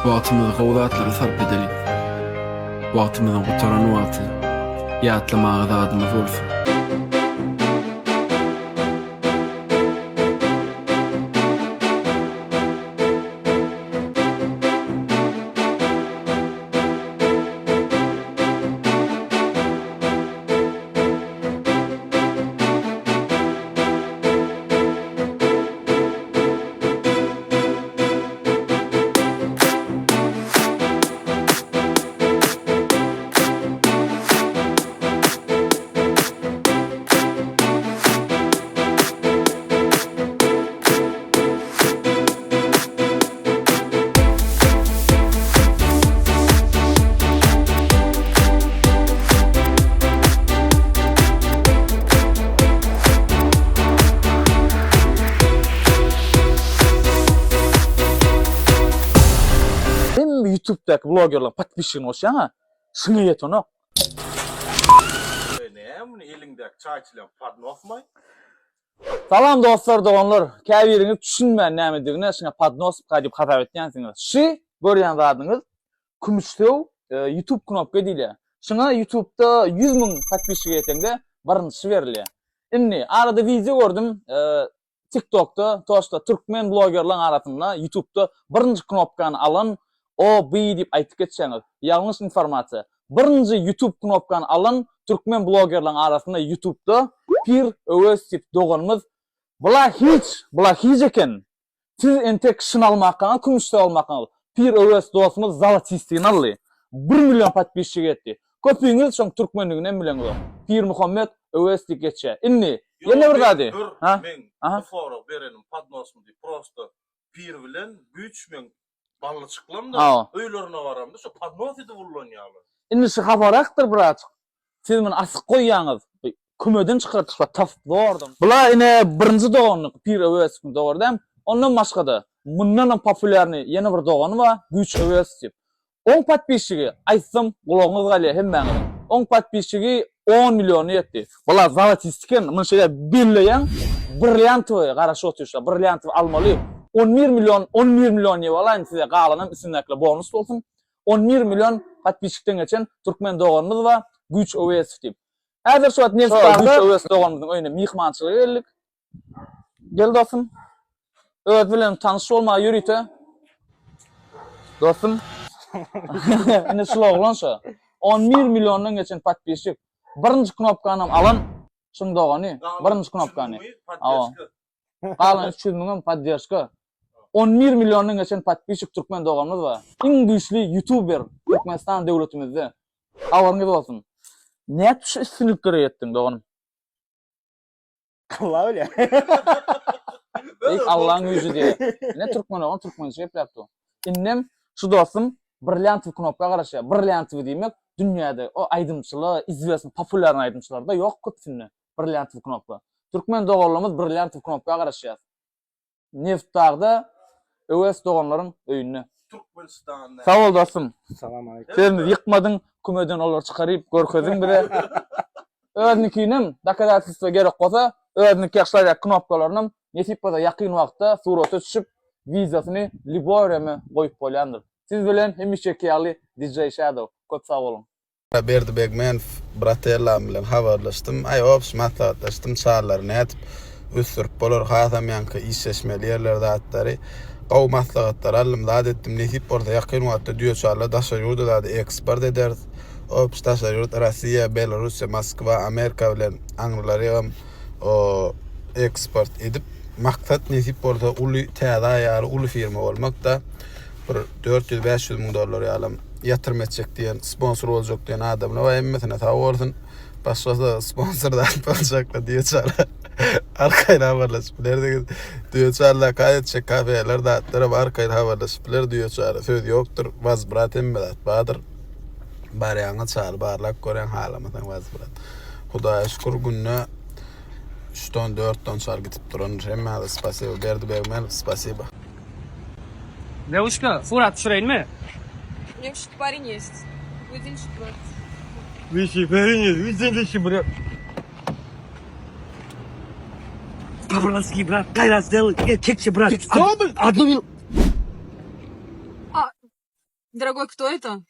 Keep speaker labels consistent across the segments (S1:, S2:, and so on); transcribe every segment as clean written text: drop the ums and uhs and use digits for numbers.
S1: Wagtymyzy gowy zatlara sarp edeliň. Wagtymyzyň gutaran wagty ýatlamaga zadymyz bolsun.
S2: Hemme ýutubdaky blogerlaryň podpisçigini goşýaňa, şuňa ýetenok.
S3: Eý näme muny eliňdäki çaý içilýän podnosmaý?
S2: Salam dostlar doganlar käbiriňiz düşünmän nämedigine şuňa podnosmka diýip hasap etýänsiňiz. Şy görýän zadyňyz kümüşsöw ýutub knopka diýilýär. Şuňa ýutubda 100 müň podpisçige ýeteňde birinjisi berilýär. Indi arada wideo gördüm TikTokda toşda türkmen blogerlaň arasynda ýutubda birinji knopkany alan o by diýip aýtyp geçýäňiz. Ýalňyş informasiýa. Birinji ýutub knopkany alan türkmen blogerlaň arasynda ýutubda Pir Öwez diýip doganymyz bula hiç bula hiç eken. Siz entek şyny almakaňyz kümüşde almakaňyz Pir Öwez dostumyz zalotistini aldy. Bir million podpisçige ýetdi. Köpüňiz şoň türkmenliginem bileňizok. Pirmuhammet Öwez diýip geçýär. Indi ýene bir zady.
S3: Dur,
S2: Ha?
S3: meň
S2: Aha.
S3: bu sorag berenim podnosmy diýip prosta pir bilen güýç meň ballyçyklamda
S2: Hawa.
S3: öýlerine baramda şo podnos edip ullanýarlar.
S2: Indi şu haparakdyr birazjyk. Siz muny asyk goýýaňyz. Kümeden çykardyşlar tas zordan. Bula ine birinji doganlyk Pir Öwezowyň dogry dämi? Ondan başga-da mundanam populýarnyý ýene bir dogany bar Güýç Öwezow diýip. Oň podpisçigi aýtsam gulagyňyz galýa hemmäňiziň. Oň podpisçigi on milliona ýetdi. Bula zalotist eken muny şeýle belleýäň brilliantowy garaşyp otyr şular brilliantowy almaly. On bir million on bir million diýip alaýyn size galanam üstündäkiler bonus bolsun. On bir million podpisçikden geçen türkmen doganymyz bar Güýç Öwezow diýip. Häzir şu wagt Nebitdagda Güýç Öwezow doganymyzyň öýüne myhmançylyga geldik. Gel dostum. Öz bilen tanyş bolmaga ýörite. Dostum. Indi şul oglan şo. 11 milliondan geçen podpisçik. Birinji knopkanam alan şuň dogany. Birinji knopkany. Awa. Galan 300 müňem podderşka. 11 milliondan geçen podpisçik türkmen doganymyz bar. Iň güýçli ýutuber Türkmenistan döwletimizde. Habaryňyz bolsun. Nädip şu üstünliklere ýetdiň doganym?
S4: Allah bilýär.
S2: Beýik Allaň güýji diýýär. Ine türkmen oglan türkmençe gepläp dur. Indem şu dostum brilliantowy knopka garaşýar. Brilliantowy diýmek dünýäde o aýdymçylar, izwesny populýarnyý aýdymçylarda ýok köpüsinde brilliantowy knopka. Türkmen doganlarymyz brilliantowy knopka garaşýar. Nebitdagda Öwez doganlaryň öýünde.
S3: Türkmenistanda.
S2: Sag bol dostum.
S4: Salam aleyküm.
S2: Sözümizi ýykmadyň, kümeden olary çykaryp görkezdiň bize. Özünikinem dokazatelstwo gerek bolsa, özüniňki ýagşylaýjak knopkalarynam nesip bolsa ýakyn wagtda surata düşüp, wideosyny lýuboý wreme goýup bolýandyr. Siz bilen hemişeki ýaly DJ Shadow. Köp sag boluň.
S5: Berdi Begmenow bratellam bilen habarlaşdym. Aý obş maslahatlaşdym çarlary nädip ösdürip bolar hasam ýaňky işleşmeli ýerler zatlary. Gowy maslahatlar aldym zat etdim nesip bolsa ýakyn wagtda düýe çarlar daşary ýurda zady eksport ederis. Obş daşary ýurt Rossiýa, Belorussiýa, Moskwa, Amerika bilen aňrylarygam eksport edip maksat nesip bolsa uly täze aý ýaly uly firma bolmakda. Bir 400-500 müň dollar ýalam ýatyrym etjek diýen, sponsor boljak diýen adamlar bar, hemmesine sag bolsun. Başgasa sponsor zat boljaklar diýe çala. Arkaýyn habarlaşyp bilersiňiz. Düýe çala zakaz etjek kafeler zatlar hem arkaýyn habarlaşyp biler düýe çala. Söz ýokdur. Wazbrat hemme zat bardyr. Barýaňyz çaly barlap görýäň halamasaň wazbrat. Hudaýa şükür günde 3 ton 4 ton çal gitip durandyr. Hemmäňize spasiba. Berdi Begmenow spasiba.
S6: Dewuşka, surat düşüreýinmi?
S7: У меня вообще парень есть. Выделишь брат.
S6: Wişi, парень есть, выделишь брат. По-братски, брат, gaýrat сделай. Çekçi, brat. Одну минуту.
S7: А. Дорогой, кто это?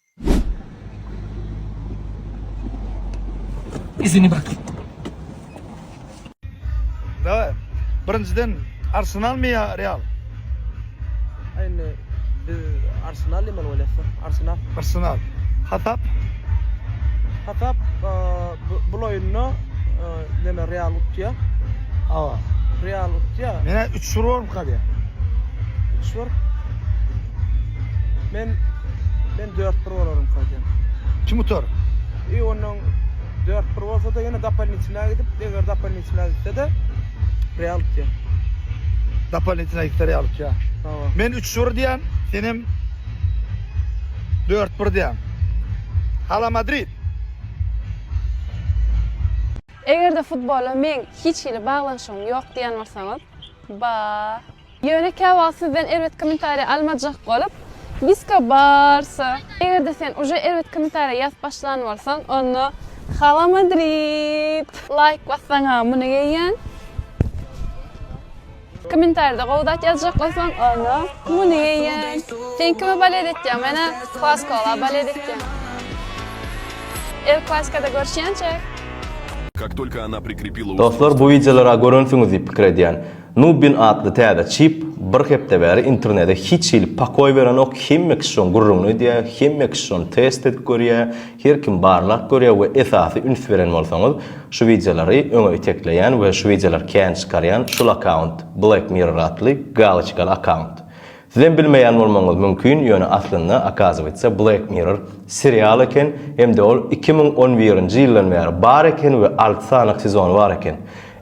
S6: Извини, брат.
S4: Daway. Birinjiden Arsenalmy ýa Real?
S8: Indi biz Arsenal diýmeli bolýasda. Arsenal.
S4: Arsenal. Hasap?
S8: Hasap bul oýunda neme Real utýa.
S4: Hawa.
S8: Real utýa.
S4: Menä 3-1 bormyka diýýän.
S8: 3-1. Men men 4-1 bolarmyka diýýän.
S4: Kim utar?
S8: I ondan 4-1 bolsa-da ýene dopolinitna gidip, eger dopolinitna gitse-de Real utýa.
S4: Dopolinitna gitse Real utýa.
S8: Hawa.
S4: Men 3-1 diýýän, senem 4-1 diýýäň. Hala Madrid.
S9: Eger-de futbola meň hiç hili baglanyşygym ýok diýen bolsaňyz, ba. Ýöne käwagt sizden erbet kommentariýa almajak bolup, Biska barsa. Eger-de sen uje erbet kommentariýa ýazyp başlan bolsaň, onda Hala Madrid! Laýk bassaňa muny geýýän. Kommentariýada gowy zat ýazjak bolsaň, onda muny geýýän. Sen kime bolet etýäň? Menä Klaskola bolet etýän. El Klasikada görüşýänçäk.
S10: Как только она прикрепила
S11: Dostlar bu wideolara görensiňiz diýip pikir edýän. Nubin atly täze çip bir hepde bäri internede hiç hili pokoý berenok hemme kişi şoň gürrüňini edýär hemme kişi şony test edip görýär her kim barlap görýär we esasy üns beren bolsaňyz Şu wideolary öňe itekleýän we şu wideolary kän çykarýan şul akkaunt Black Mirror atly galoçkaly akkaunt. Sizem bilmeýän bolmagyňyz mümkin ýöne aslynda okazywaýtsa Black Mirror serial eken hem-de ol 2011-nji ýyldan bäri bar eken we alty sanyk sezony bar eken.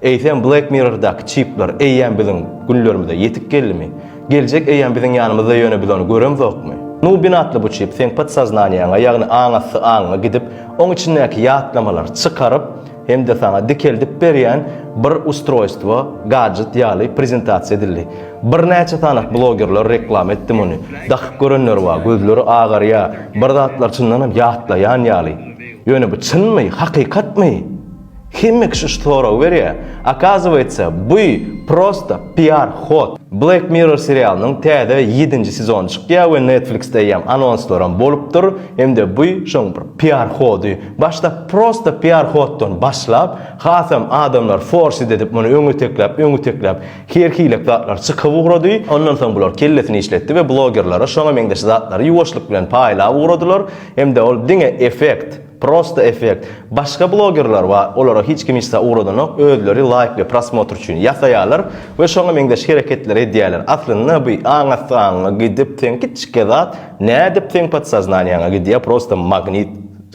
S11: Eýsem Black Mirrordaky çipler eýýäm biziň günlerimize ýetip geldimi? Geljek eýýäm biziň ýanymyzda ýöne biz ony göremzokmy? Nubin atly bu çip seň podsoznaniýaňa ýagny aňasty aňyňa gidip Oň içindäki ýatlamalary çykaryp hem-de saňa dikeldip berýän bir ustroýstwo, gadjet ýaly prezentasiýa edildi. Birnäçe sanak blogerler reklama etdi muny. Dakyp görenler bar, gözleri agarýar, bir zatlar çyndanam ýatlaýan ýaly. Ýöne bu çynmy, hakykatmy? Hemme kişi şu soragy berýär. Okazywaýtsa, bu prosto PR hod. Black Mirror serialynyň täze ýedinji sezony çykýar we Netflixde eýýäm anonslaram bolupdyr. Hem-de bu şoň bir PR hody. Başda prosto PR hoddan başlap, hasam adamlar forsit edip muny öňütekläp, öňütekläp her hilek zatlar çykyp ugrady. Ondan soň bular kellesini işletdi we blogerlere şoňa meňzeş zatlary ýuwaşlyk bilen paýlap ugradylar. Hem-de ol diňe effekt. Prosta effekt. Başga blogerler bar, olara hiç kim hiç zat ugradanok, özleri laýk we prosmotr üçin ýasaýarlar we şoňa meňzeş hereketleri edýärler. Aslynda bu aň asty aňyňa gidip seň kiçijikje zat nädip seň podsoznaniýaňa gidýär prosta magnit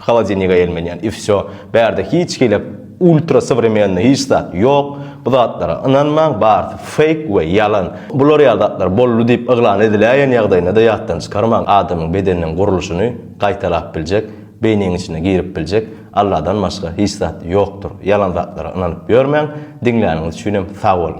S11: holodilnige elmenýän i wsýo. Bärde hiç hili ultra sowremennyý hiç zat ýok. Bu zatlara ynanmaň barysy feýk we ýalan. Bular ýaly zatlar boldy diýip yglan ediläýen ýagdaýynda-da ýatdan çykarmaň adamyň bedeniniň gurluşyny gaýtalap biljek Beýniň içine girip biljek Alladan başga hiç zat ýokdur. Ýalan zatlara ynanyp ýörmäň. Diňläniňiz üçinem sag boluň.